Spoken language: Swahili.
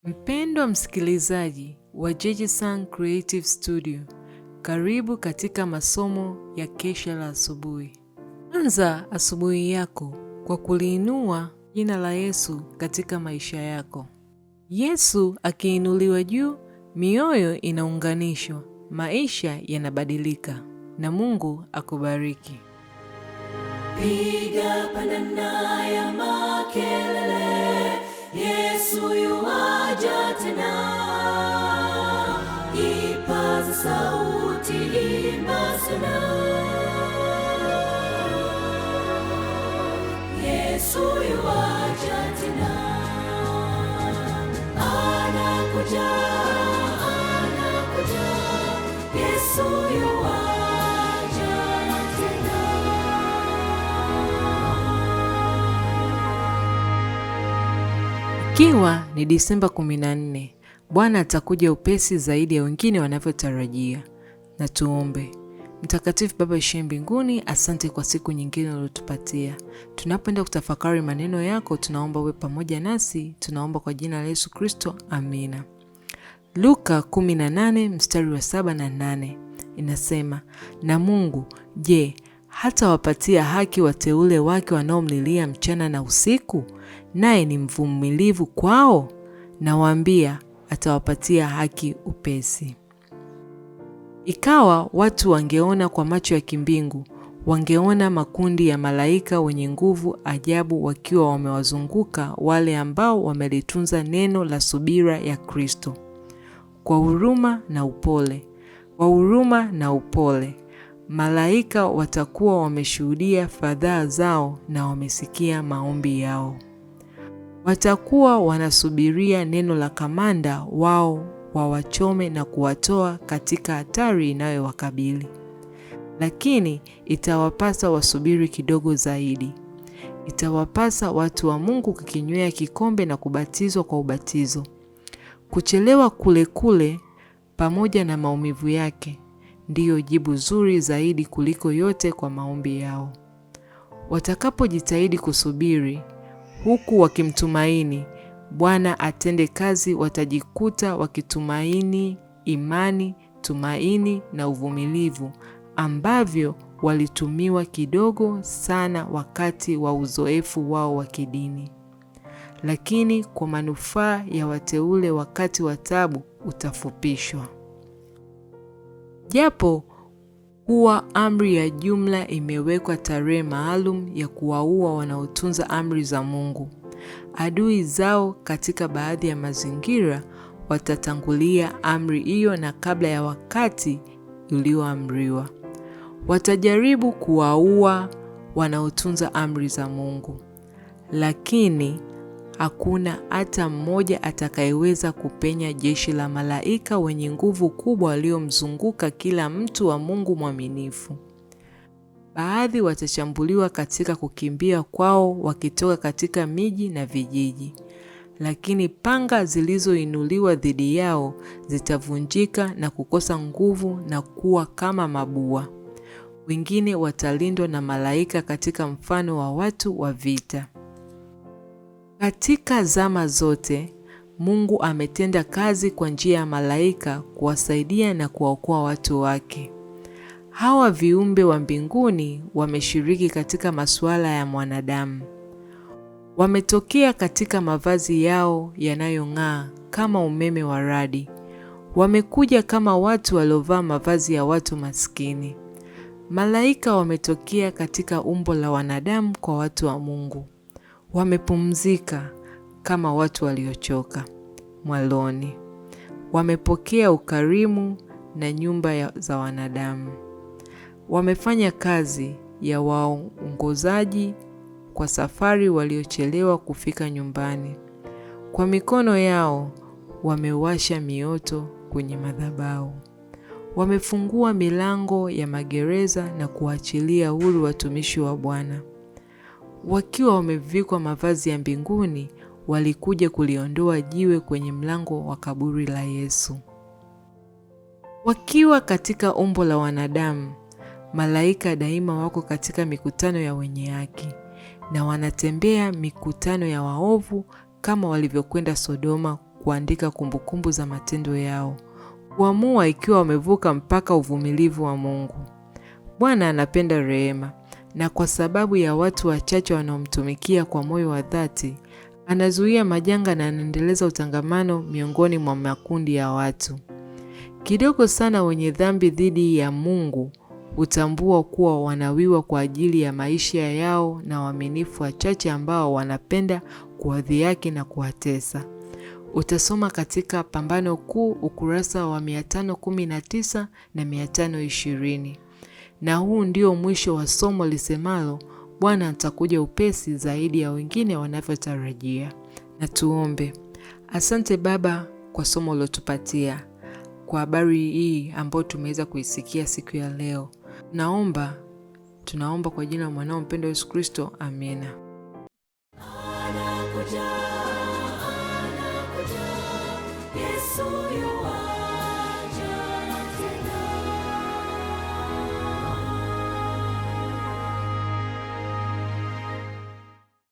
Mpendwa msikilizaji wa Jeje San Creative Studio, karibu katika masomo ya kesha la asubuhi. Anza asubuhi yako kwa kuliinua jina la Yesu katika maisha yako. Yesu akiinuliwa juu, mioyo inaunganishwa, maisha yanabadilika. Na Mungu akubariki. Piga pandana ya makelele, Yesu yuaja tena. Ipaza sauti, imba sana. Yesu yuaja tena. Anakuja, anakuja. Yesu yuaja tena. Ikiwa ni Disemba 14, Bwana atakuja upesi zaidi ya wengine wanavyotarajia. Na tuombe. Mtakatifu Baba ishiye mbinguni, asante kwa siku nyingine uliotupatia. Tunapoenda kutafakari maneno yako, tunaomba uwe pamoja nasi, tunaomba kwa jina la Yesu Kristo, amina. Luka 18 mstari wa 7 na 8 inasema, na Mungu je, hatawapatia haki wateule wake wanaomlilia mchana na usiku? Naye ni mvumilivu kwao? Nawaambia, atawapatia haki upesi. Ikawa watu wangeona kwa macho ya kimbingu, wangeona makundi ya malaika wenye nguvu ajabu wakiwa wamewazunguka wale ambao wamelitunza neno la subira ya Kristo kwa huruma na upole. Kwa huruma na upole, malaika watakuwa wameshuhudia fadhaa zao na wamesikia maombi yao. Watakuwa wanasubiria neno la kamanda wao wawachome na kuwatoa katika hatari inayowakabili. Lakini itawapasa wasubiri kidogo zaidi. Itawapasa watu wa Mungu kukinywea kikombe na kubatizwa kwa ubatizo. Kuchelewa kule kule pamoja na maumivu yake ndiyo jibu zuri zaidi kuliko yote kwa maombi yao. Watakapojitahidi kusubiri huku wakimtumaini Bwana atende kazi, watajikuta wakitumaini imani, tumaini na uvumilivu ambavyo walitumiwa kidogo sana wakati wa uzoefu wao wa kidini, lakini kwa manufaa ya wateule wakati wa taabu utafupishwa. Japo kuwa amri ya jumla imewekwa tarehe maalum ya kuwaua wanaotunza amri za Mungu, adui zao katika baadhi ya mazingira watatangulia amri hiyo na kabla ya wakati ulioamriwa. Watajaribu kuwaua wanaotunza amri za Mungu, lakini hakuna hata mmoja atakayeweza kupenya jeshi la malaika wenye nguvu kubwa waliomzunguka kila mtu wa Mungu mwaminifu. Baadhi watachambuliwa katika kukimbia kwao wakitoka katika miji na vijiji, lakini panga zilizoinuliwa dhidi yao zitavunjika na kukosa nguvu na kuwa kama mabua. Wengine watalindwa na malaika katika mfano wa watu wa vita. Katika zama zote, Mungu ametenda kazi kwa njia ya malaika kuwasaidia na kuwaokoa watu wake. Hawa viumbe wa mbinguni wameshiriki katika masuala ya mwanadamu. Wametokea katika mavazi yao yanayong'aa kama umeme wa radi. Wamekuja kama watu waliovaa mavazi ya watu maskini. Malaika wametokea katika umbo la wanadamu kwa watu wa Mungu. Wamepumzika kama watu waliochoka mwaloni. Wamepokea ukarimu na nyumba za wanadamu. Wamefanya kazi ya waongozaji kwa safari waliochelewa kufika nyumbani. Kwa mikono yao wamewasha mioto kwenye madhabahu. Wamefungua milango ya magereza na kuachilia huru watumishi wa Bwana. Wakiwa wamevikwa mavazi ya mbinguni, walikuja kuliondoa jiwe kwenye mlango wa kaburi la Yesu. Wakiwa katika umbo la wanadamu, malaika daima wako katika mikutano ya wenye haki na wanatembea mikutano ya waovu kama walivyokwenda Sodoma kuandika kumbukumbu za matendo yao, kuamua ikiwa wamevuka mpaka uvumilivu wa Mungu. Bwana anapenda rehema, na kwa sababu ya watu wachache wanaomtumikia kwa moyo wa dhati, anazuia majanga na anaendeleza utangamano miongoni mwa makundi ya watu. Kidogo sana wenye dhambi dhidi ya Mungu hutambua kuwa wanawiwa kwa ajili ya maisha yao na waaminifu wachache ambao wanapenda kuwadhihaki na kuwatesa. Utasoma katika Pambano Kuu ukurasa wa 519 na 520. Na huu ndio mwisho wa somo lisemalo Bwana atakuja upesi zaidi ya wengine wanavyotarajia. Na tuombe. Asante Baba kwa somo ulotupatia, kwa habari hii ambayo tumeweza kuisikia siku ya leo. Naomba, tunaomba kwa jina la mwanao mpendwa Yesu Kristo, amina. Anakuja.